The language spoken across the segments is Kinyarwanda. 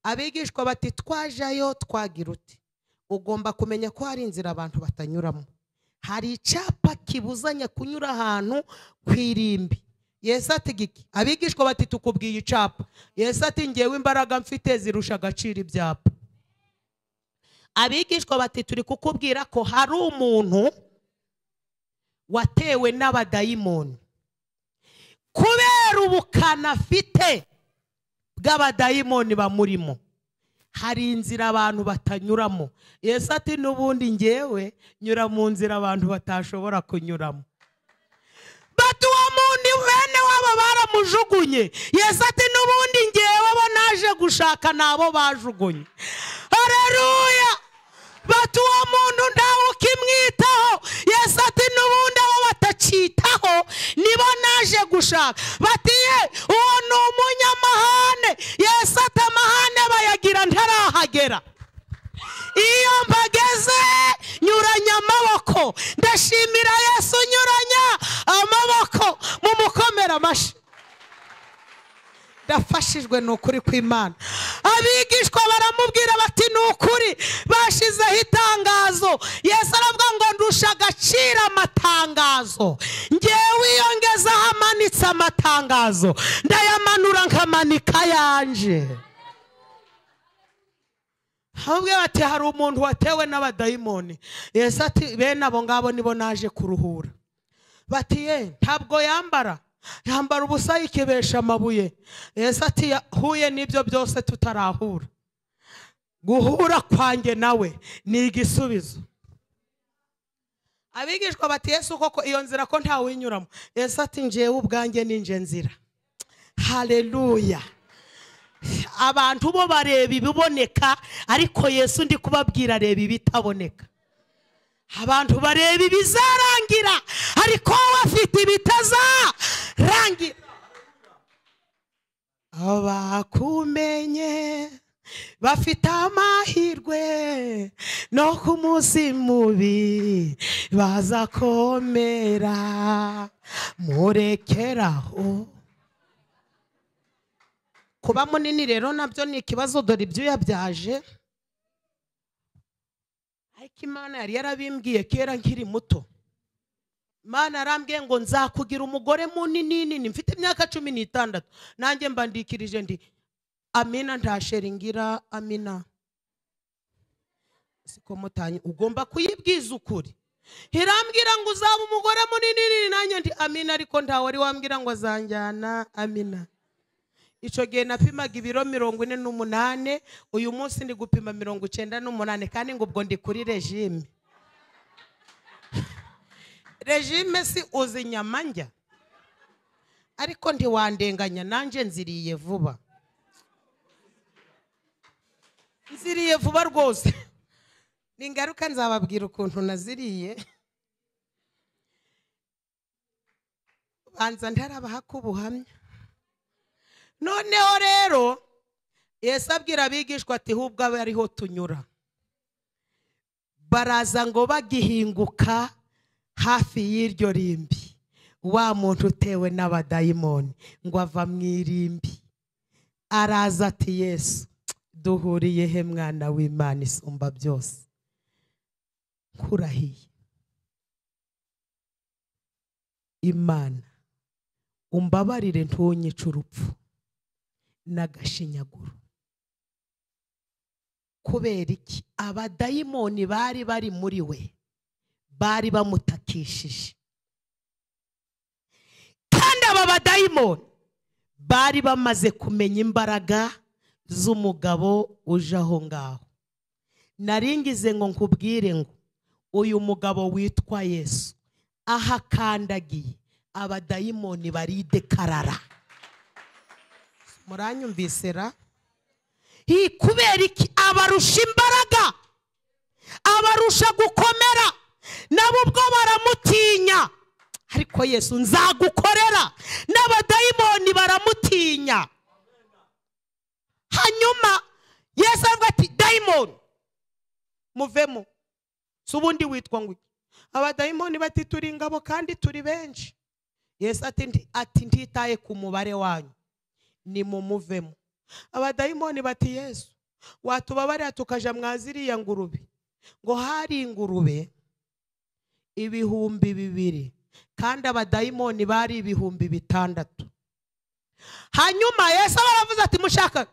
Abigishwa bati twajayo twagira uti. Ugomba kumenya ko hari inzira abantu batanyuramo. Hari icyapa kibuzanya kunyura ahantu kwirimbi. Yesu ati giki? Abigishwa bati tukubwiye icyapa. Yesu ati ngewe imbaraga mfite zirusha agaciro ibyapa. Abigishwa bati turi kukubwira ko hari umuntu watewe n'abadayimoni. Kubera ubukana afite bw'abadayimoni bamurimo, hari inzira abantu batanyuramo. Yesu ati n'ubundi ngewe nyura mu nzira abantu batashobora kunyuramo. Bati uwo muntu bene wabo baramujugunye. Yesu ati n'ubundi ngewe bo naje gushaka nabo bajugunye. Haleluya! Bati uwo muntu ntawe ukimwitaho. Yesu ati n'ubundi abo batacitaho nibo naje gushaka. Bati ye uwo ni umunyamahane. Yesu ati amahane bayagira ntarahagera. Iyo mbageze nyuranya amaboko. Ndashimira Yesu nyuranya amaboko. Mumukomera amashyi. Ndafashijwe n'ukuri kw'Imana. Abigishwa baramubwira bati n'ukuri bashizeho itangazo. Yesu aravuga ngo ndusha agaciro amatangazo. Ngewe iyo ngezeho amanitse amatangazo ndayamanura nkamanika yanje. Ahubwo bati hari umuntu watewe n'abadayimoni. Yesu ati bene abo ngabo nibo naje kuruhura. Bati ye ntabwo yambara, yambara ubusa yikebesha amabuye. Yesu ati yahuye n'ibyo byose tutarahura. Guhura kwanjye nawe ni igisubizo. Abigishwa bati Yesu koko iyo nzira ko ntawe uyinyuramo. Yesu ati njewe ubwanjye ninje nzira. Haleluya! Abantu bo bareba ibiboneka, ariko Yesu ndi kubabwira areba ibitaboneka. Abantu bareba ibizarangira, ariko we afite ibitazarangira. Abakumenye bafite amahirwe, no ku munsi mubi bazakomera. Murekeraho. Kuba munini rero nabyo ni ikibazo, dore ibyuya byaje. Ariko Imana yari yarabimbwiye kera nkiri muto. Imana yarambwiye ngo nzakugira umugore munini nini. Mfite imyaka 16 nanjye mbandikirije ndi amina, ntasheringira amina. Siko mutanye, ugomba kuyibwiza ukuri. Irambwira ngo uzaba umugore munini nini, nanjye ndi amina, ariko ntawe wari wambwira ngo azanjyana amina. Icyo gihe napimaga ibiro 48, uyu munsi ndi gupima 98, kandi ngo ubwo ndi kuri regime. Regime si uzi inyama njya, ariko ntiwandenganya nanjye nziriye vuba. Nziriye vuba rwose. Ningaruka nzababwira ukuntu naziriye. Banza ntarabaha ubuhamya. Noneho rero Yesu abwira abigishwa ati hubwo abe ariho tunyura. Baraza ngo bagihinguka hafi y'iryo rimbi, wa muntu utewe n'abadayimoni ngo ava mu irimbi. Araza ati Yesu duhuriye he mwana w'Imana isumba byose? Nkurahiye Imana umbabarire ntunyice urupfu n'agashinyaguro. Kubera iki? Abadayimoni bari bari muri we bari bamutakishije, kandi aba badayimoni bari bamaze kumenya imbaraga z'umugabo uje aho ngaho. Naringize ngo nkubwire ngo uyu mugabo witwa Yesu ahakandagiye abadayimoni baridekarara. Muranyumvisera? Kubera iki? Abarusha imbaraga, abarusha gukomera, nabo ubwo baramutinya. Ariko Yesu nzagukorera, n'abadayimoni baramutinya. Hanyuma Yesu aravuga ati dayimoni muvemo. Si ubundi witwa ngo iki? Abadayimoni bati turi ingabo kandi turi benshi. Yesu ati ntitaye ku mubare wanyu, nimumuvemo. Abadayimoni bati Yesu watubabarira tukaja mwaziriya ngurube. Ngo hari ingurube 2000 kandi abadayimoni bari 6000. Hanyuma Yesu baravuze ati mushaka.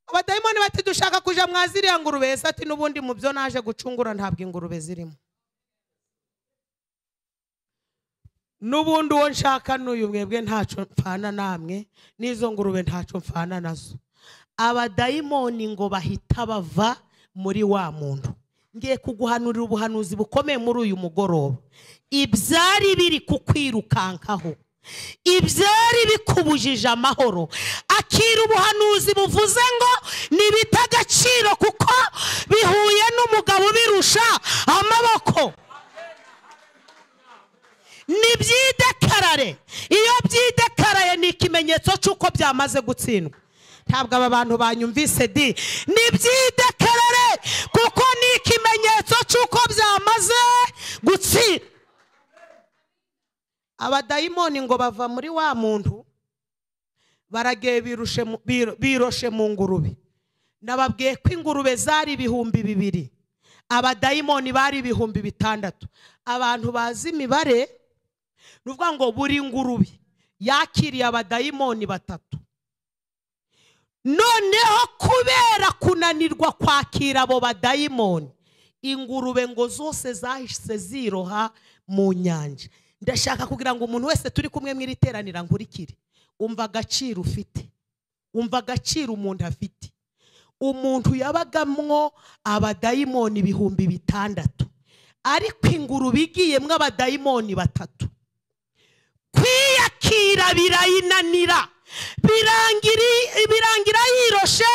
Abadayimoni bati dushaka kuja mwaziriya ngurube. Yesu ati nubundi mu byo naje gucungura ntabwo ingurube zirimo. Nubundi uwo nshaka n'uyu mwebwe ntaco mfana namwe, n'izo ngurube ntaco mfana nazo. Abadayimoni ngo bahita bava muri wa muntu. Ngiye kuguhanurira ubuhanuzi bukomeye muri uyu mugoroba. Ibyari biri kukwirukankaho, ibyari bikubujije amahoro, akira ubuhanuzi buvuze ngo nibita agaciro kuko bihuye n'umugabo birusha amaboko. Nibyidekarare. Iyo byidekaraye ni ikimenyetso cy'uko byamaze gutsindwa. Ntabwo aba bantu banyumvise di. Nibyidekarare kuko ni ikimenyetso cy'uko byamaze gutsindwa. Abadayimoni ngo bava muri wa muntu baragiye biroshe mu ngurube. Nababwiye ko ingurube zari 2000, abadayimoni bari 6000. Abantu bazi imibare nuvuga ngo buri ngurube yakiriye abadayimoni 3. Noneho kubera kunanirwa kwakira abo badayimoni, ingurube ngo zose zahise ziroha mu nyanja. Ndashaka kugira ngo umuntu wese turi kumwe mu iteranira nkurikire, umva agaciro ufite, umva agaciro umuntu afite. Umuntu yabagamwo abadayimoni 6000, ariko ingurube igiyemwo abadayimoni 3. Kwiyakira birayinanira, birangira yiroshe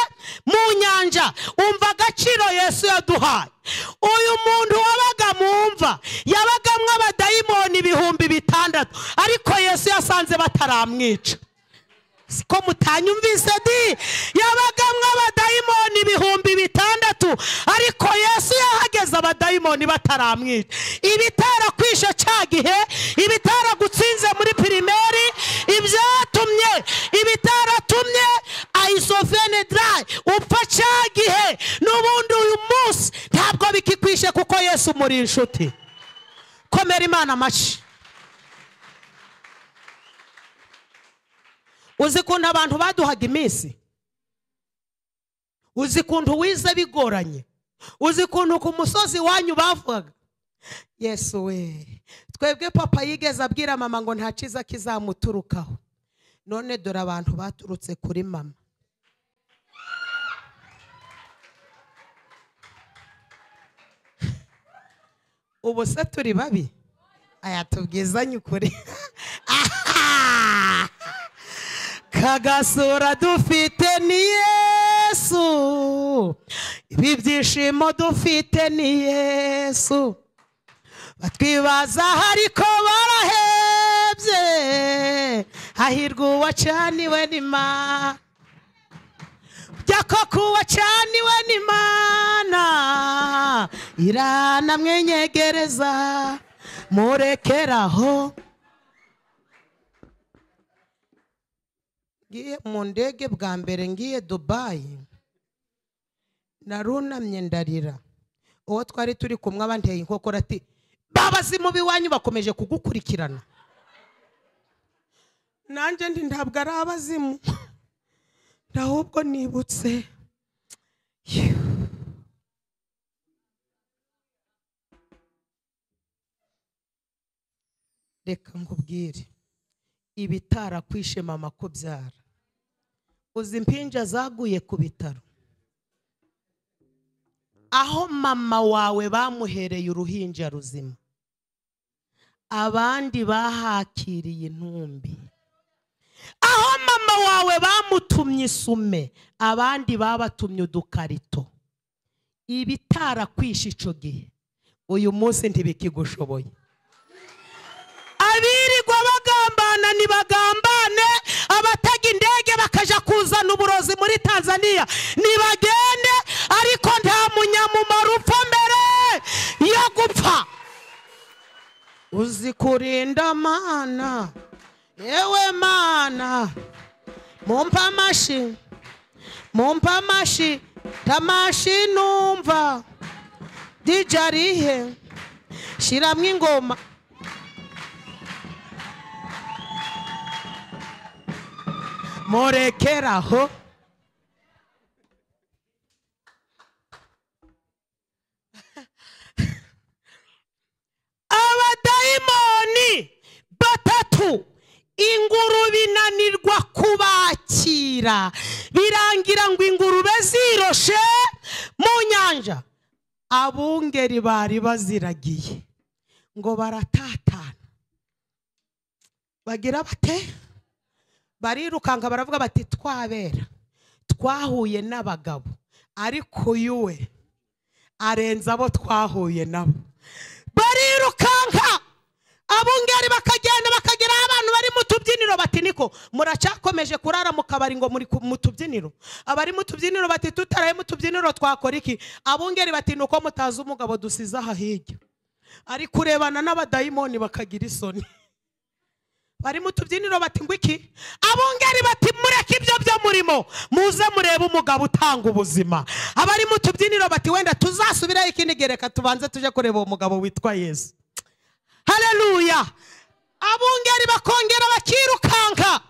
mu nyanja. Umva agaciro Yesu yaduhaye. Uyu muntu wabaga mumva yabagamwo abadayimoni 6000, ariko Yesu yasanze bataramwica. Siko mutanyumvise di? Yabagamwo abadayimoni 6000, ariko Yesu yahageze abadayimoni bataramwica. Ibitara kwishe cya gihe, ibitara gutsinze muri primaire, ibyatumye ibitaratumye isofene dry upfa cya gihe, n'ubundi uyu munsi ntabwo bikikwishe kuko Yesu muri inshuti. Komera Imana amashi. Uzi kuntu abantu baduhaga iminsi, uzi kuntu wize bigoranye, uzi kuntu ku musozi wanyu bavugaga Yesu we. Twebwe papa yigeze abwira mama ngo nta cyiza kizamuturukaho. None dore abantu baturutse kuri mama. Ubu se turi babi? Aya tubwizanye ukuri. Kagasura dufite ni Yesu, ibi byishimo dufite ni Yesu. Batwibaza ariko barahebye, hahirwa uwacaniwe n'Imana. Bya koko uwacaniwe n'Imana iranamwenyegereza, murekeraho. Ngiye mu ndege bwa mbere ngiye Dubai, narunamye ndarira. Uwo twari turi kumwe abanteye inkokora ati babazimu biwanyu bakomeje kugukurikirana. Nanjye ndi ntabwo ari abazimu, ahubwo nibutse Reka nkubwire, ibitara kwishe mama kubyara. Uzi impinja zaguye ku bitaro, aho mama wawe bamuhereye uruhinja ruzima, abandi bahakiriye intumbi. Aho mama wawe bamutumye isume, abandi babatumye udukarito. Ibitara kwishe ico gihe, uyu munsi ntibikigushoboye. Abirirwa bagambana nibagambane, abatega indege bakaja kuzana uburozi muri Tanzania nibagende, ariko nta munyamumaro upfa mbere yo gupfa. Uzi kurinda Mana, yewe Mana, mumpa amashi. Mumpa amashi tamashi numva DJ arihe shiramwe ingoma. Murekeraho. Abadayimoni batatu ingurube inanirwa kubakira, birangira ngo ingurube ziroshe mu nyanja. Abungeri bari baziragiye ngo baratatana, bagira bate? Barirukanka baravuga bati twabera twahuye n'abagabo, ariko uyu we arenze abo twahuye nabo. Barirukanka abungeri bakagenda bakagera abantu bari mu tubyiniro bati niko muracyakomeje kurara mu kabari ngo muri mu tubyiniro. Abari mu tubyiniro bati tutaraye mu tubyiniro twakora iki? Abungeri bati nuko mutazi umugabo dusize aha hirya ari kurebana n'abadayimoni bakagira isoni. Bari mu tubyiniro bati ngo iki? Abungeri bati mureke ibyo byo murimo muze murebe umugabo utanga ubuzima. Abari mu tubyiniro bati wenda tuzasubirayo ikindi gereka tubanze tuje kureba uwo mugabo witwa Yesu. Haleluya. Abungeri bakongera bakirukanka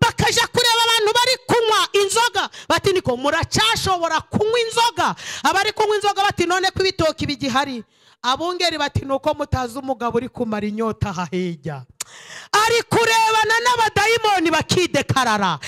bakaja kureba abantu bari kunywa inzoga bati niko muracashobora kunywa inzoga? Abari kunywa inzoga bati none ko ibitoki bigihari. Abungeri bati nuko mutazi umugabo uri kumara inyota hahijya ari kurebana n'abadayimoni bakidekarara.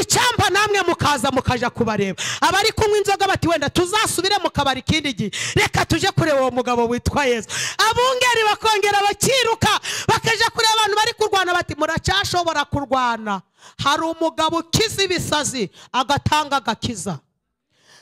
Icyampa namwe mukaza mukaja kubareba. Abari kunywa inzoga bati wenda tuzasubire mu kabari ikindi gihe, reka tuje kureba uwo mugabo witwa Yesu. Abungeri bakongera bakiruka bakaja kureba abantu bari kurwana bati muracashobora kurwana, hari umugabo ukiza ibisazi agatanga agakiza.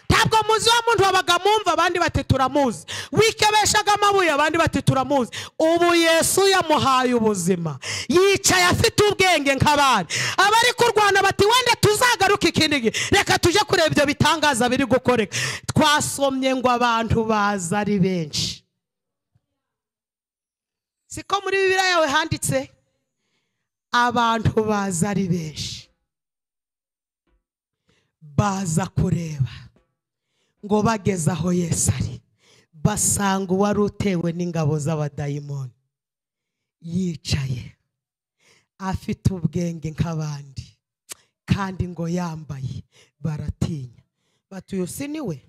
Ntabwo muzi wa muntu wabaga mumva, abandi bati turamuzi, wikebeshaga amabuye abandi bati turamuzi. Ubu Yesu yamuhaye ubuzima, yicaye afite ubwenge nk'abandi. Abari kurwana bati wenda tuzagaruka ikindi gihe, reka tuje kureba ibyo bitangaza biri gukoreka. Twasomye ngo abantu baza ari benshi. Siko muri Bibiliya yawe handitse abantu baza ari benshi, baza kureba ngo bageze aho Yesu ari basanga uwari utewe n'ingabo z'abadayimoni yicaye afite ubwenge nk'abandi kandi ngo yambaye. Baratinya bati uyu si niwe?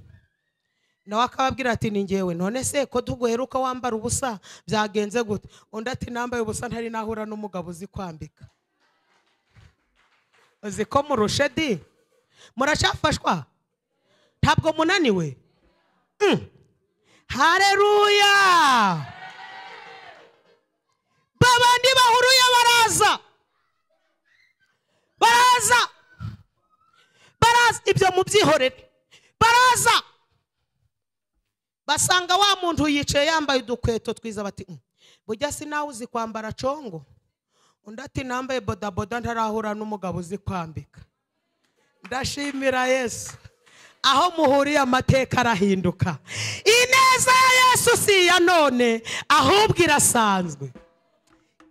Nawe akababwira ati ni njyewe. None se ko tuguheruka wambara ubusa byagenze gute? Undi ati nambaye ubusa ntari nahura n'umugabo uzi kwambika. Uzi ko murushe di murashafashwa, ntabwo munaniwe. Haleluya. Babandi bahuruye baraza baraza baraza, ibyo mubyihorere. Baraza basanga wa muntu yicaye yambaye udukweto twiza bati burya si nawe uzi kwambara congo? Undi ati nambaye bodaboda ntarahura n'umugabo uzi kwambika. Ndashimira Yesu. Aho muhuriye amateka arahinduka. Ineza ya Yesu si iya none ahubwo irasanzwe.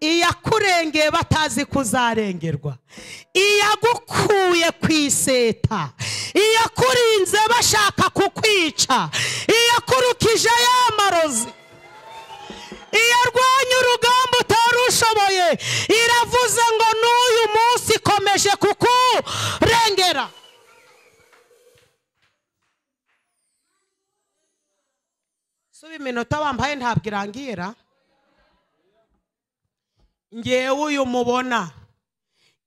Iyakurengeye batazi kuzarengerwa, iyagukuye ku iseta, iyakurinze bashaka kukwica, iyakurukije y'amarozi, iyarwanya urugamba utarushoboye, iravuze ngo n'uyu munsi ikomeje kukurengera. Suba iminota wambaye ntabwo irangira. Ngewe uyu mubona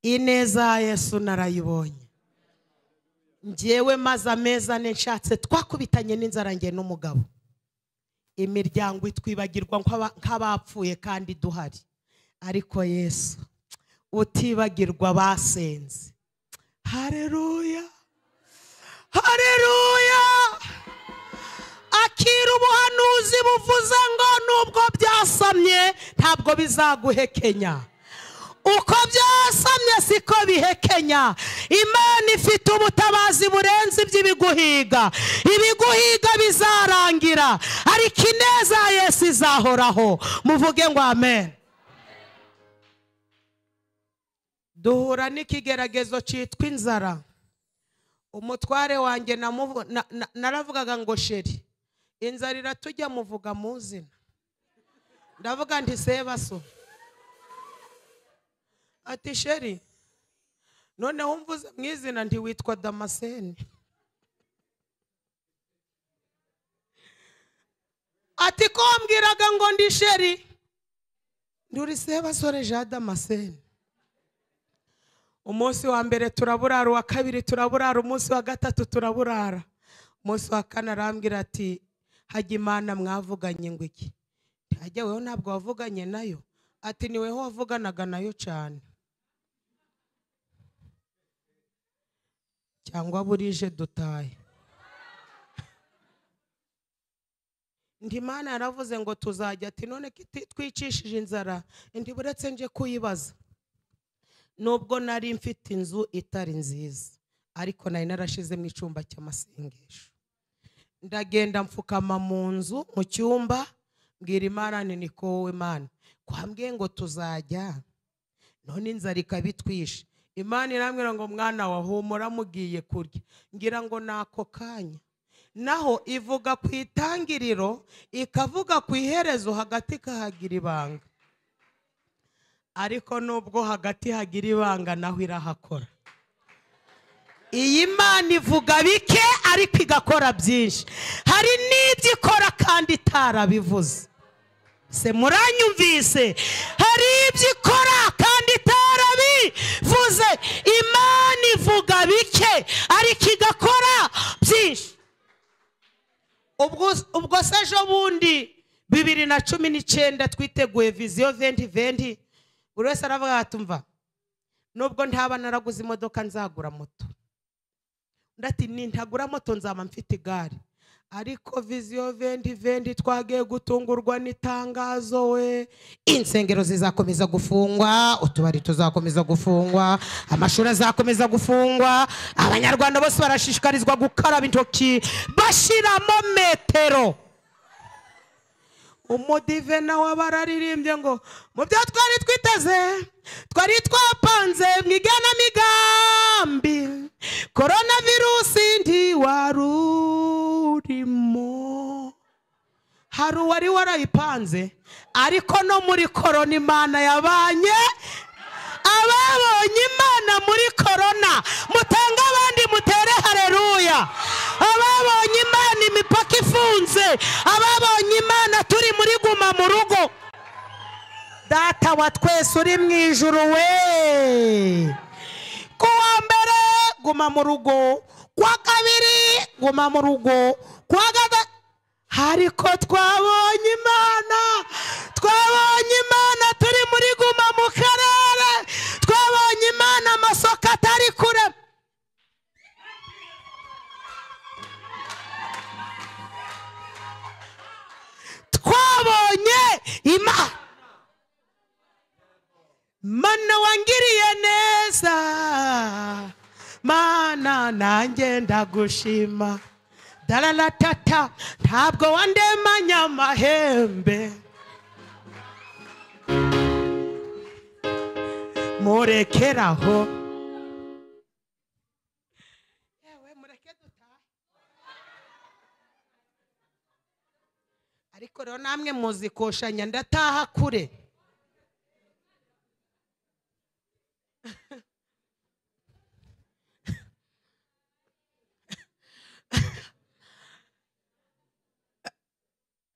ineza ya Yesu narayibonye. Ngewe maze amezi ane nshatse, twakubitanye n'inzara nge n'umugabo, imiryango itwibagirwa nk'abapfuye kandi duhari, ariko Yesu utibagirwa basenze. Haleluya, haleluya. Akira ubuhanuzi buvuze ngo nubwo byasamye ntabwo bizaguhekenya. Uko byasamye siko bihekenya. Imana ifite ubutabazi burenze iby'ibiguhiga. Ibiguhiga bizarangira, ariko ineza ya Yesu izahoraho. Muvuge ngo amen. Duhura n'ikigeragezo cyitwa inzara. Umutware wanjye naravugaga ngo sheri inzara iratujya muvuga muzina. Ndavuga nti sebaso. Ati sheri noneho mvuze mwizina nti witwa Damascene. Ati ko mbwiraga ngo ndi sheri nduri sebasore Jean Damascene. Umunsi wa mbere turaburara, uwa kabiri turaburara, umunsi wa gatatu turaburara. Umunsi wa kane arambwira ati hajya Imana mwavuganye ngo iki? Hajya weho ntabwo wavuganye nayo. Ati ni weho wavuganaga nayo cyane. Cyangwa burije dutaye. Ndi Imana yaravuze ngo tuzajya, ati none twicishije inzara, ndi buretse nje kuyibaza. Nubwo nari mfite inzu itari nziza, ariko nari narashizemo icyumba cy'amasengesho. Ndagenda mfukama mu nzu mu cyumba, mbwira Imana nti niko wowe Mana kwambwiye ngo tuzajya, none inzara ikabitwishe. Imana irambwira ngo mwana wa humura mugiye kurya. Ngira ngo nako kanya. Naho ivuga ku itangiriro, ikavuga ku iherezo, hagati kahagira ibanga. Ariko nubwo hagati hagira ibanga naho irahakora. Iyi Mana ivuga bike ariko igakora byinshi. Hari n'ibyo ikora kandi itarabivuze. Se muranyumvise? Hari ibyo ikora kandi itarabivuze. Imana ivuga bike ariko igakora byinshi. Ubwo se ejo bundi 2019 twiteguye viziyo 2020, buri wese aravuga ati umva nubwo ntaba naraguze imodoka nzagura moto. Ndati nintagura moto nzaba mfite igare. Ariko viziyo 2020 twagiye gutungurwa n'itangazo we, insengero zizakomeza gufungwa, utubari tuzakomeza gufungwa, amashuri azakomeza gufungwa, abanyarwanda bose barashishikarizwa gukaraba intoki bashiramo metero. Umudive nawe bararirimbye ngo mu byo twari twiteze twari twapanze mwigana migambi, coronavirus ntiwarurimo. Hari uwari warayipanze, ariko no muri corona Imana yabanye. Ababonye Imana muri corona mutanga abandi mutere haleluya. Ababonye Imana imipaka ifunze, ababonye Imana turi muri guma mu rugo. Data wa twese uri mu ijuru we, kuwa mbere guma mu rugo, kuwa kabiri guma mu rugo, kuwa gatatu. Ariko twabonye Imana, twabonye Imana turi muri guma mu karere, twabonye Imana amasoko atari kure. Twabonye Imana. Mana wangiriye neza, Mana nanjye ndagushima. Dalalatata, ntabwo wandemanya amahembe. Murekeraho. Yewe mureke dutahe. Ariko rero namwe muzikoshanya ndataha kure.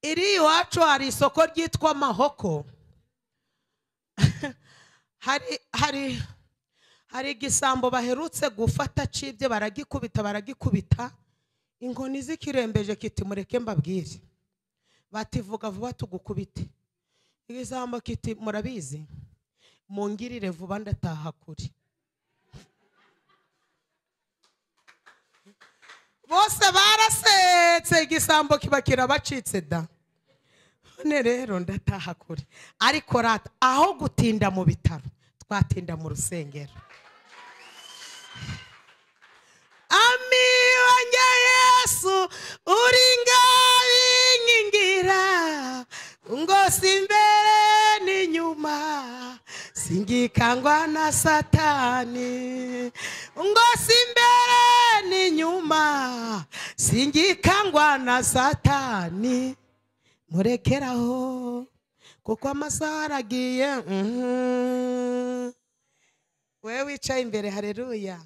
Iri iwacu hari isoko ryitwa Mahoko. Hari igisambo baherutse gufata cibye, baragikubita inkoni zikirembeje kiti mureke mbabwire. Bativuga vuba tugukubite. Igisambo kiti murabizi, mungirire vuba ndataha kure. Bose barasetse, igisambo kiba kirabacitse da. None rero ndataha kure. Ariko rata aho gutinda mu bitaro twatinda mu rusengero. Ami wanjye Yesu uri ngabinkingira, ngo simbere n'inyuma Singikangwa na Satani, ngo simbere n'inyuma, singikangwa na Satani. Murekeraho kuko amasaha aragiye. Wewe wicaye imbere, haleluya,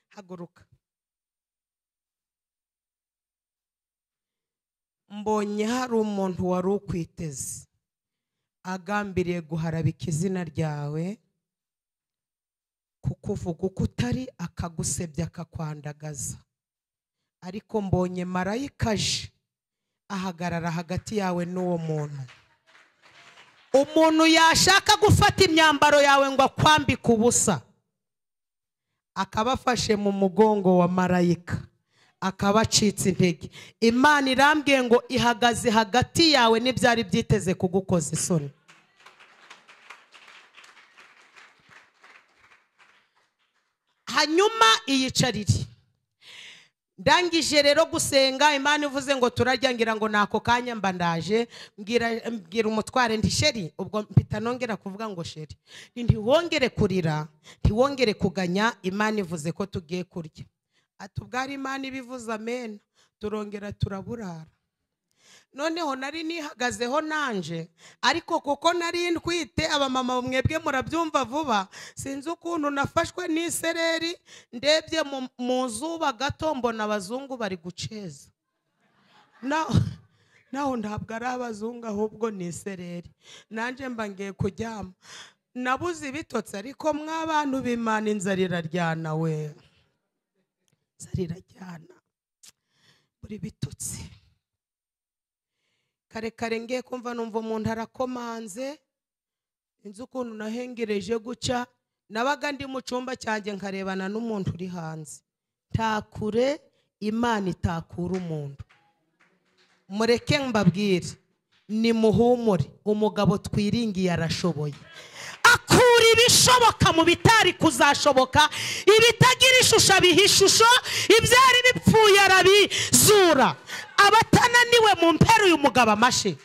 haguruka. Mbonye hari umuntu wari ukwiteze agambiriye guharabika izina ryawe, kukuvuga uko utari, akagusebya, akakwandagaza. Ariko mbonye marayika aje ahagarara hagati yawe n'uwo muntu. Umuntu yashaka gufata imyambaro yawe ngo akwambike ubusa, akabafashe mu mugongo wa marayika, akabacitse intege. Imana irambwiye ngo ihagaze hagati yawe n'ibyari byiteze kugukoza isoni. Hanyuma iyicarire. Ndangije rero gusenga, Imana ivuze ngo turarya, ngira ngo nako kanya mba ndaje, mbwira umutware nti sheri, ubwo mpita nongera kuvuga ngo sheri, ntiwongere kurira, ntiwongere kuganya, Imana ivuze ko tugiye kurya. Ati ubwo Imana ibivuze amen, turongera turaburara. Noneho nari nihagazeho nanje, ariko kuko nari ntwite, abamama mwebwe murabyumva vuba, sinzi ukuntu nafashwe n'isereri, ndebye mu zuba gato mbona abazungu bari guceza. Naho ntabwo ari abazungu ahubwo ni isereri. Nanje mba ngiye kuryama, nabuze ibitotsi, ariko mw'abantu b'Imana inzara iraryana we, inzara iraryana buri bitotsi. Kare kare ngiye kumva numva umuntu arakomanze, inzu ukuntu nahengereje guca, nabaga ndi mu cyumba cyanjye nkarebana n'umuntu uri hanze. Ntakure Imana itakura umuntu. Mureke mbabwire, ni muhumure, umugabo twiringiye arashoboye. Akura ibishoboka mu bitari kuzashoboka, ibitagira ishusho abiha ishusho, ibyari bipfuye arabizura. Abatananiwe mu mpera uyu mugabo amashe.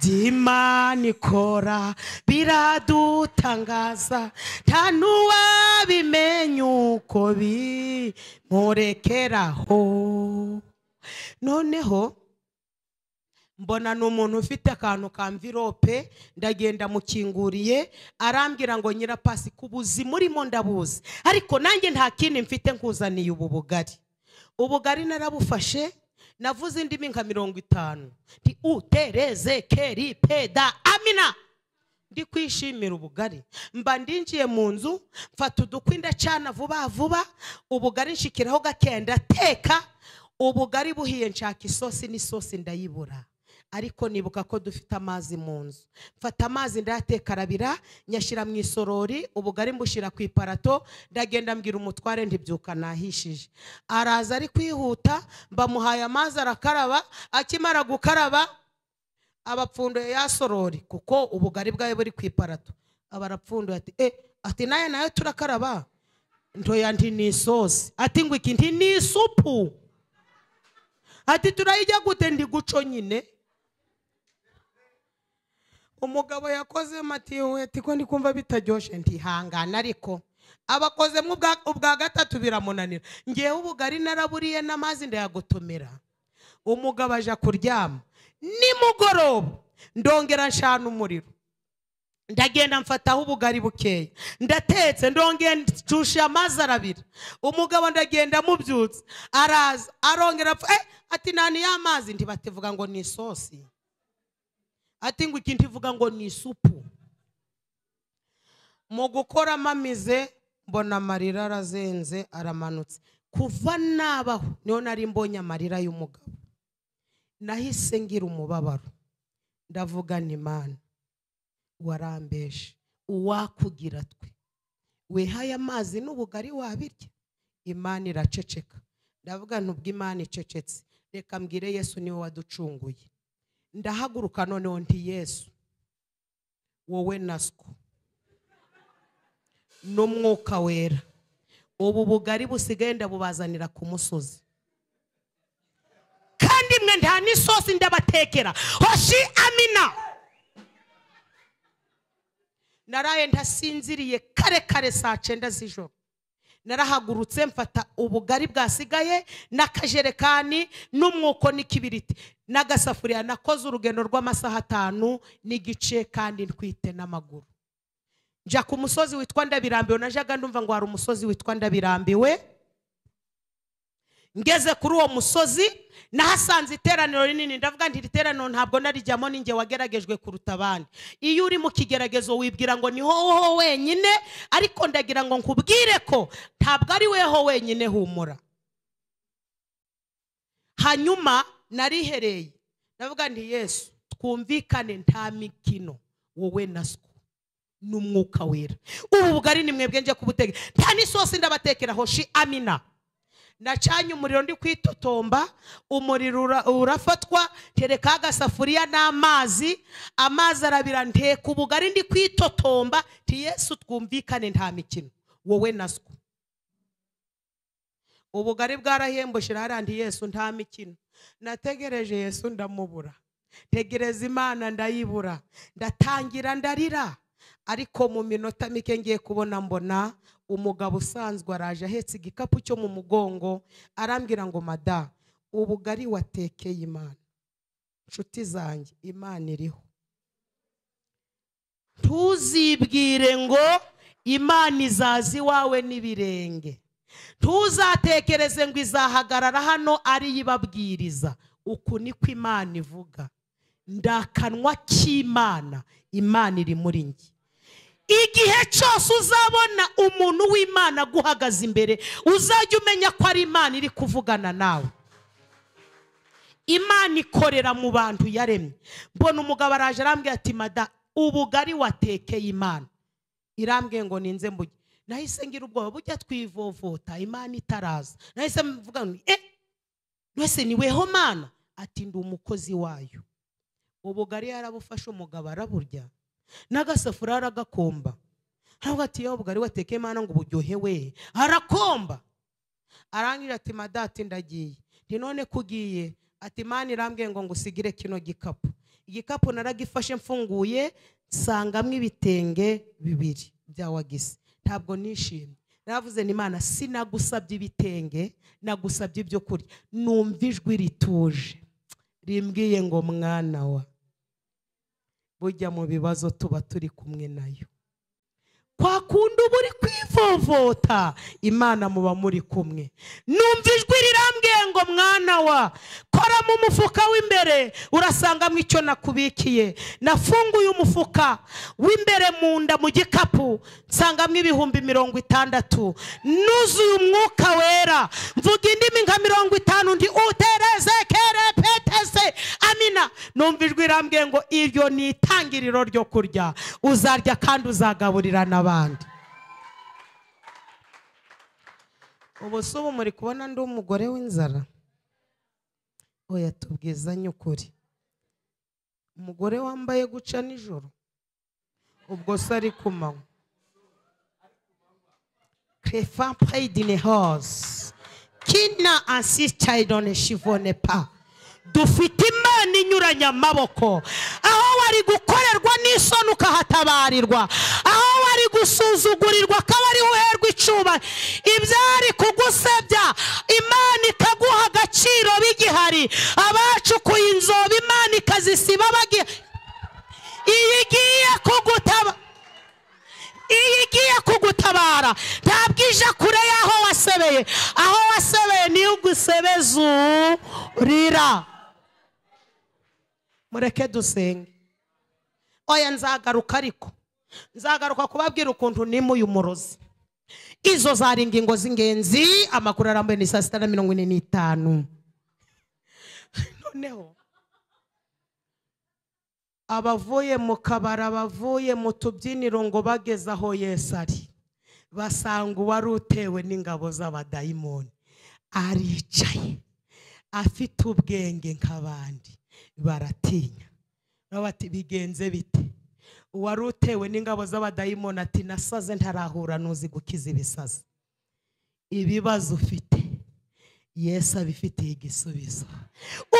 Imana ikora biradutangaza, nta n'uwabimenya uko bimurekeraho. Noneho mbona ni umuntu ufite akantu ka mvirope, ndagenda mukinguriye, arambwira ngo nyirapasi kubuzi murimo ndabuzi, ariko nanjye nta kindi mfite nkuzaniye ubu bugari. Ubugari narabufashe, navuze indimi nka 50, nti utereze keri peda amina. Ndi kwishimira ubugari, mba ndinjiye mu nzu, mfata udukwi ndacana vuba vuba, ubugari nshikiraho gakenda teka, ubugari buhiye nshaka isosi n'isosi ndayibura. Ariko nibuka ko dufite amazi mu nzu, mfata amazi ndayateka arabira, nyashyira mu isorori, ubugari mbushira ku iparato, ndagenda mbwira umutware ntibyuka nahishije. Araza ari kwihuta, mbamuhaye amazi arakaraba, akimara gukaraba abapfunduye ya sorori, kuko ubugari bwawe buri ku iparato. Abarapfunduye ati ati naye nayo turakaraba. Ntoya nti ni isosi. Ati ngo iki nti ni isupu. Ati turayijya gute? Ndi guco nyine. Umugabo yakoze mati ati ko ndi kumva bitaryoshe, ntihangana, ariko abakozemo ubwa gatatu biramunanira. Ngewe ubugari naraburiye n'amazi ndayagotomera. Umugabo aja kuryama nimugoroba, ndongera nshana umuriro, ndagenda mfataho ubugari bukeya, ndatetse, ndongera nshusha amazi arabira. Umugabo ndagenda mubyutse, araza arongera ati nani y'amazi? Ntibativuga ngo ni isosi. Ati ngo iki ntivuga ngo ni isupu. Mu gukora mamize mbona amarira arazenze aramanutse. Kuva nabaho niho nari mbonye amarira y'umugabo, nahise ngira umubabaro, ndavuga nti Imana warambeshe, uwakugira twe wehaye amazi n'ubugari wabirya. Imana iraceceka. Ndavuga nti ubwo Imana icecetse, reka mbwire Yesu niwe waducunguye. Ndahaguruka noneho nti Yesu, wowe naswo n'umwuka wera, ubu bugari busigaye ndabubazanira ku musozi. Kandi Kandi mwe nta n'isosi ndabatekera. Hoshi amina. Naraye ntasinziriye kare kare saa 9 z'ijoro. Narahagurutse mfata ubugari bwasigaye n'akajerekani n'umwuko n'ikibiriti n'agasafuriya. Nakoze urugendo rw'amasaha 5.5 kandi ntwite n'amaguru. Njya ku musozi witwa Ndabirambiwe. Najyaga ndumva ngo hari umusozi witwa Ndabirambiwe. Ngeze kuri uwo musozi nahasanze iteraniro rinini. Ndavuga nti iteraniro ntabwo narijyamo, ninjye wageragejwe kuruta abandi. Iyo uri mu kigeragezo wibwira ngo ni ho wenyine, ariko ndagira ngo nkubwire ko ntabwo ari weho wenyine, humura. Hanyuma narihereye ndavuga nti Yesu twumvikane, nta mikino, wowe na siko n'umwuka wera. Ubu bugari ni mwebwe nje kubutegeka, nta n'isosi ndabatekera. Hoshi amina. Nacanye umuriro ndi kwitotomba, umuriro urafatwa, tereka agasafuriya n'amazi, amazi arabira, nteka ubugari ndi kwitotomba. Ti Yesu twumvikane, nta mikino, wowe na siko. Ubugari bwarahembushe harandi Yesu nta mikino. Nategereje Yesu ndamubura, tegereza Imana ndayibura, ndatangira ndarira. Ariko mu minota mike ngiye kubona mbona umugabo usanzwe araje ahetse igikapu cyo mu mugongo, arambwira ngo mada, ubugari watekeye Imana. Nshuti zanjye, Imana iriho. Ntuzibwire ngo Imana izazi wawe n'ibirenge. Ntuzatekereze ngo izahagarara hano ari yibabwiriza. Uku niko Imana ivuga. Ndakanwa k'Imana, Imana iri muri njye. Igihe cyose uzabona umuntu w'Imana guhagaze imbere, uzajya umenya ko ari Imana iri kuvugana nawe. Imana ikorera mu bantu yaremye. Mbona umugabo araje arambwira ati mada, ubugari watekeye Imana irambwiye ngo ninze mbuge. Nahise ngira ubwoba, bujya twivovota Imana itaraza. Nahise mvuga ngo wese ni weho Mana? Ati ndi umukozi wayo. Ubugari yarabufashe umugabo araburya, n'agasafuriya aragakomba. Aravuga ati yo ubugari watekeye Imana ngo buryohe we, arakomba. Arangira ati madati ndagiye. Nti none kugiye? Ati Imana irambwiye ngo ngusigire kino gikapu. Igikapu naragifashe mfunguye nsangamo ibitenge 2 bya wagisi. Ntabwo nishimye. Naravuze ni Imana sinagusabye ibitenge, nagusabye ibyo kurya. Numva ijwi rituje rimbwiye ngo mwana wa, bujya mu bibazo tuba turi kumwe nayo. Kwa kundi uba uri kwivovota, Imana muba muri kumwe. Numva ijwi rirambwiye ngo mwana wa, kora mu mufuka w'imbere urasangamo icyo nakubikiye. Nafunguye umufuka w'imbere mu nda mu gikapu, nsangamo 60,000. Nuzuye umwuka wera, mvuga indimi nka 50 ndi utereze kere petese amina. Numva ijwi rirambwiye ngo iryo ni itangiriro ryo kurya, uzarya kandi uzagaburira n'abandi. Ubu se ubu muri kubona ndi umugore w'inzara? Oya tubwizanye ukuri. Umugore wambaye guca nijoro, ubwo se ari kumanywa. Crefan près hose kina insiste chivone pa. Dufite Imana inyuranya amaboko. Aho wari gukorerwa n'isoni ukahatabarirwa, aho wari gusuzugurirwa akaba ari uherwa icuba, ibyari kugusebya Imana ikaguha agaciro bigihari. Abacukuye inzobe Imana ikazisiba bagiye. Iyi igiye kugutaba, iyi igiye kugutabara. Ntabwo ije kure y'aho wasebeye. Aho wasebeye niyo ugusebezurira. Mureke dusenge. Oya nzagaruka, ariko nzagaruka kubabwira ukuntu nimuye umurozi. Izo zari ingingo z'ingenzi. Amakuru arambuye ni saa 6:45. Noneho abavuye mu kabara, abavuye mu tubyiniro ngo bageze aho Yesu ari, basanga uwari utewe n'ingabo z'abadayimoni aricaye afite ubwenge nk'abandi, baratinya. Bati bigenze bite? Uwari utewe n'ingabo z'abadayimoni ati nasaze ntarahura nuzi gukiza ibisazi. Ibibazo ufite Yesu abifitiye igisubizo.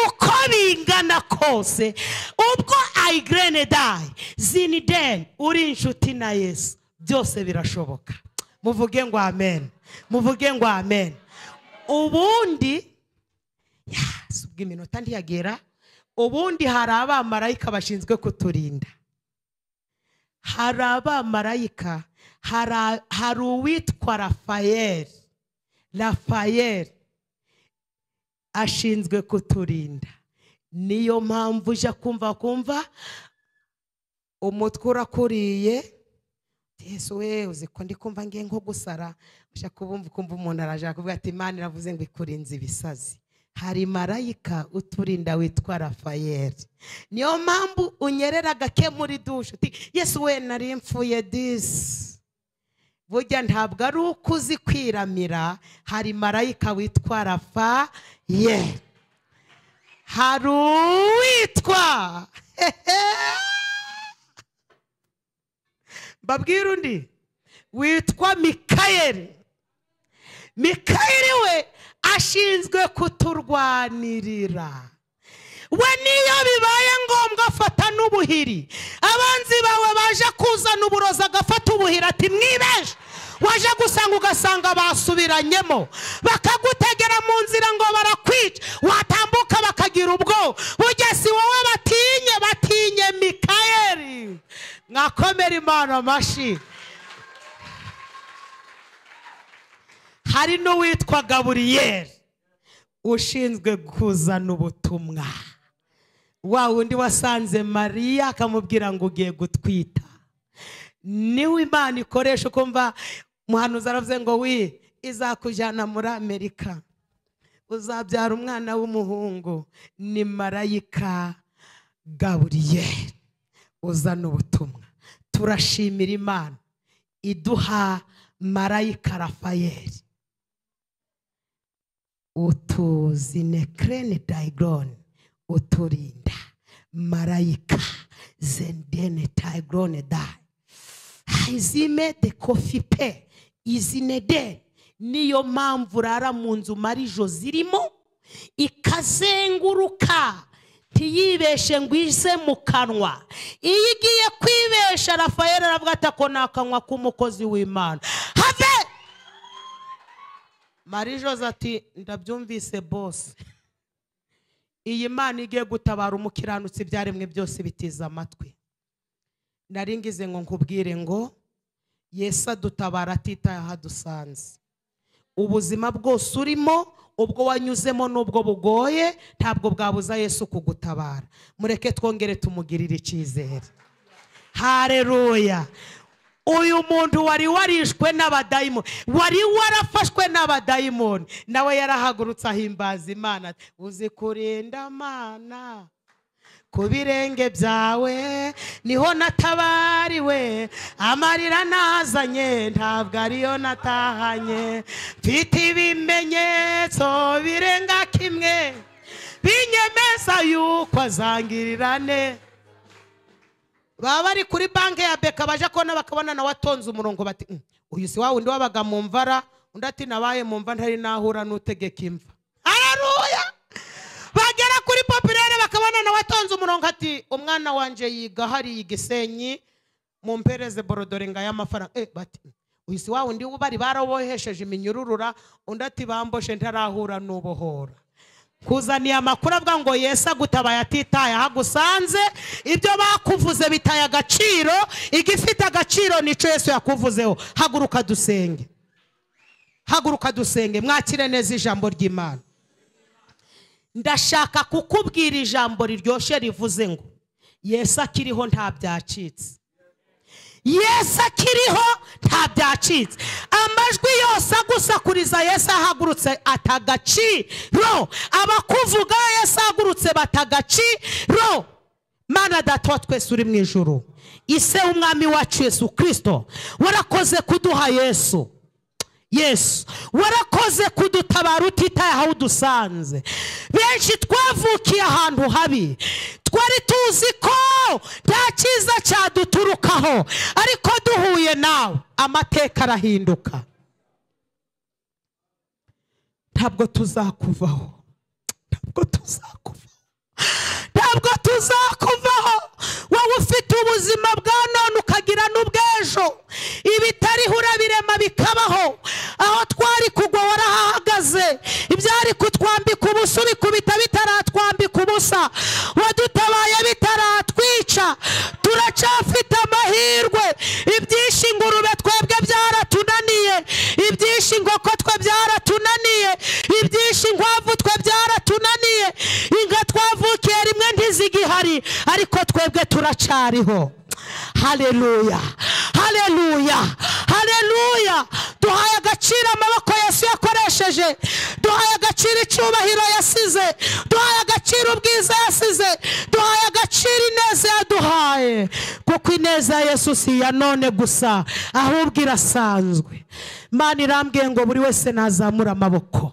Uko bingana kose, ubwo ayigrene dai ziniden uri inshuti na Yesu, byose birashoboka. Muvuge ngo amen, muvuge ngo amen. Ubundi ubwo iminota ntiyagera, ubundi hari abamarayika bashinzwe kuturinda. Hari abamarayika, hari uwitwa Rafael. Rafael ashinzwe kuturinda. Niyo mpamvu ujya kumva umutwe urakuriye, Yesu we uzi ko ndi kumva ngiye nko gusara, ujya kubumva ukumva umuntu araje kuvuga ati Imana iravuze ngo ikurinze ibisazi. Hari marayika uturinda witwa Rafael. Niyo mpamvu unyerera gake muri dushe uti Yesu we nari mfuye disi. Burya ntabwo ari uko uzi kwiramira, hari marayika witwa Rafael. Hari uwitwa mbabwira undi witwa Mikayeli. Mikayeli we ashinzwe kuturwanirira. We niyo bibaye ngombwa afata n'ubuhiri. Abanzi bawe baje kuzana uburozi agafata ubuhiri ati mwibeshe. Waje gusanga ugasanga basubiranyemo, bakagutegera mu nzira ngo barakwica, watambuka bakagira ubwo. Burya si wowe batinye, batinye Mikayeli. Mwakomera Imana amashi. Hari n'uwitwa Gaburiyeli ushinzwe kuzana ubutumwa. Wa wundi wasanze Mariya akamubwira ngo ugiye gutwita. Niwe Imana ikoresha. Ukumva muhanuzi aravuze ngo wi izakujyana muri Amerika, uzabyara umwana w'umuhungu. Ni marayika Gaburiyeli uzana ubutumwa. Turashimira Imana iduha marayika Rafael. Utuzinekrene daigrone uturinda. Marayika zendene taigrone dai izime de kofi pe izinede. Niyo mpamvu urara mu nzu marijo zirimo ikazenguruka, ntiyibeshe ngo ize mu kanwa. Iyo igiye kwibesha, Rafael aravuga ati ako ni akanwa k'umukozi w'Imana, have. Marijoze ati ndabyumvise boss, iyi Mana igiye gutabara umukiranutsi ibyaremwe byose bitiza amatwi. Nari ngize ngo nkubwire ngo Yesu adutabara atitaye aho adusanze. Ubuzima bwose urimo, ubwo wanyuzemo n'ubwo bugoye, ntabwo bwabuza Yesu kugutabara. Mureke twongere tumugirire icyizere. Haleluya. Uyu muntu wari warishwe n'abadayimoni, wari warafashwe n'abadayimoni, nawe yarahagurutse ahimbaza Imana. Uzi kurinda Mana ku birenge byawe niho natabariwe, amarira nazanye ntabwo ariyo natahanye, mfite ibimenyetso birenga kimwe binyemeza yuko azangirirane. Baba bari kuri banki ya Beka baje kona bakabona na watonze umurongo bati uyu si wa wundi wabaga mu mvara, undi ati nabaye mu mva ntari nahura n'utegeka imva. Haleluya. Bagera kuri populaire bakabona na watonze umurongo ati umwana wanje yiga hari igisenyi mumpereze borodore nga y'amafaranga. Bati uyu si wa wundi bari barabohesheje iminyururura, undi ati bamboshe ntarahura n'ubohora. Kuzaniye amakuru avuga ngo Yesu agutabaye atitaye aho agusanze, ibyo bakuvuze bitaye agaciro, igifite agaciro nico Yesu yakuvuzeho. Haguruka dusenge, haguruka dusenge, mwakire neza ijambo ry'Imana. Ndashaka kukubwira ijambo riryoshye rivuze ngo Yesu akiriho nta byacitse. Yesu akiriho nta byacitse. Amajwi yose agusakuriza Yesu ahagurutse atagaciro. Abakuvuga Yesu ahagurutse batagaciro. Mana Data wa twese uri mu ijuru, ise w'umwami wacu Yesu Kristo, warakoze kuduha Yesu. Yesu warakoze kudutabara utitaye aho udusanze. Benshi twavukiye ahantu habi, twari tuzi ko nta cyiza cyaduturukaho, ariko duhuye nawe amateka arahinduka. Ntabwo tuzakuvaho, ntabwo tuzakuvaho, ntabwo tuzakuvaho. Wowe ufite ubuzima bwa none ukagira n'ubw'ejo, ibitariho urabirema bikabaho. Aho twari kugwa warahahagaze, ibyari kutwambika ubusa ubikubita bitaratwambika ubusa, wadutabaye bitaratwica. Turacyafite amahirwe. Ibyinshi ingurube twebwe byaratunaniye, ibyinshi inkoko twe byaratunaniye, ibyinshi inkwavu twe byaratunaniye, inka twavukiye rimwe ntizigihari, ariko twebwe turacyariho. Haleluya, haleluya, haleluya. Duhaye agaciro amaboko Yesu yakoresheje, duhaye agaciro icyubahiro yasize, duhaye agaciro ubwiza yasize, duhaye agaciro ineza yaduhaye. Kuko ineza ya Yesu si iya none gusa, ahubwo irasanzwe. Imana irambwiye ngo buri wese nazamura amaboko.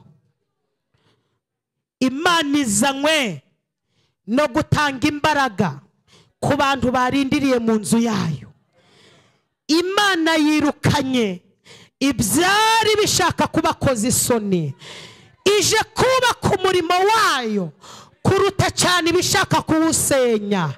Imana izanywe no gutanga imbaraga ku bantu barindiriye mu nzu yayo. Imana yirukanye ibyari bishaka kubakoza isoni, ije kubaka umurimo wayo kuruta cyane ibishaka kuwusenya.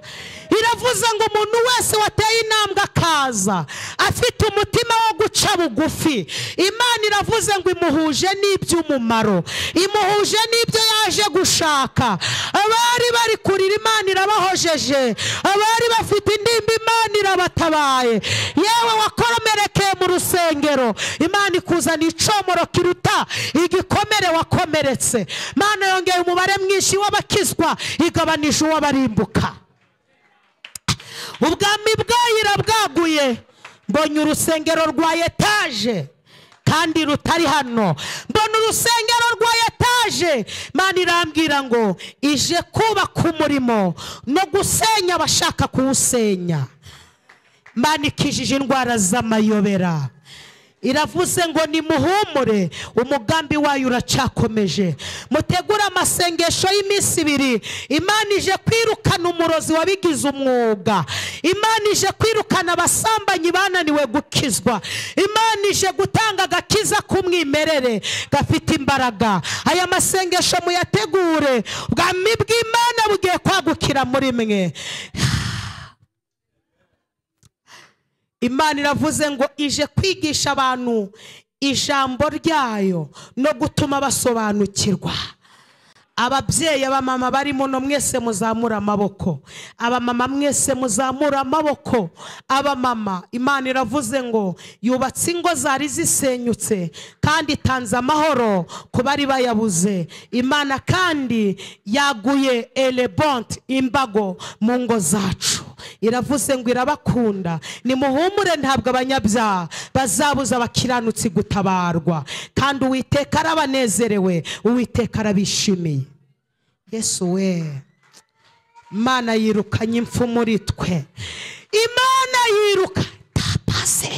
Iravuze ngo umuntu wese wateye intambwe akaza afite umutima wo guca bugufi, Imana iravuze ngo imuhuje n'iby'umumaro, imuhuje n'ibyo yaje gushaka. Abari bari kurira Imana irabahojeje, abari bafite indimba Imana irabatabaye. Yewe wakomerekeye mu rusengero, Imana ikuzana icomoro kiruta igikomere wakomeretse. Imana yongeye umubare mwinshi w'abakizwa, igabanije uw'abarimbuka. Ubwami bwayo irabwaguye. Mbonye urusengero rwa etaje kandi rutari hano, mbona urusengero rwa etaje. Imana irambwira ngo ije kubaka umurimo no gusenya abashaka kuwusenya. Imana ikijije indwara z'amayobera. Iravuze ngo nimuhumure, umugambi wayo uracyakomeje. Mutegure amasengesho y'iminsi ibiri. Imana ije kwirukana umurozi wabigize umwuga, Imana ije kwirukana abasambanyi bananiwe gukizwa, Imana ije gutanga agakiza k'umwimerere gafite imbaraga. Aya masengesho muyategure, ubwami bw'Imana bugiye kwagukira muri mwe. Imana iravuze ngo ije kwigisha abantu ijambo ryayo no gutuma basobanukirwa. Ababyeyi, abamama barimo no mwese muzamura amaboko, abamama mwese muzamura amaboko. Abamama, Imana iravuze ngo yubatse ingo zari zisenyutse kandi itanze amahoro ku bari bayabuze. Imana kandi yaguye elebont imbago mu ngo zacu. Iravuze ngo irabakunda, nimuhumure, ntabwo abanyabyaha bazabuza abakiranutsi gutabarwa, kandi Uwiteka arabanezerewe, Uwiteka arabishimiye. Yesu we, Imana yirukanye impfu muri twe. Imana yiruka tapase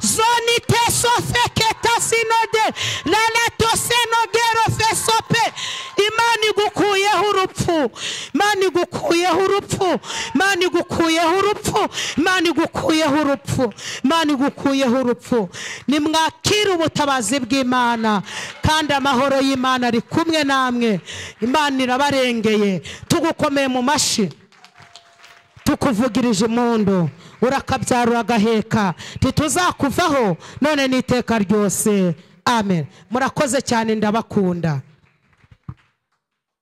zonite sofeketa sinode lalatosenogero fesope. Imana igukuyeho urupfu, Imana igukuyeho urupfu, Imana igukuyeho urupfu, Imana igukuyeho urupfu, Imana igukuyeho urupfu. Nimwakire ubutabazi bw'Imana, kandi amahoro y'Imana ari kumwe namwe. Imana irabarengeye. Tugukomeye mu mashi, tukuvugirije impundu, urakabyara uragaheka, ntituzakuvaho none n'iteka ryose. Amen. Murakoze cyane, ndabakunda.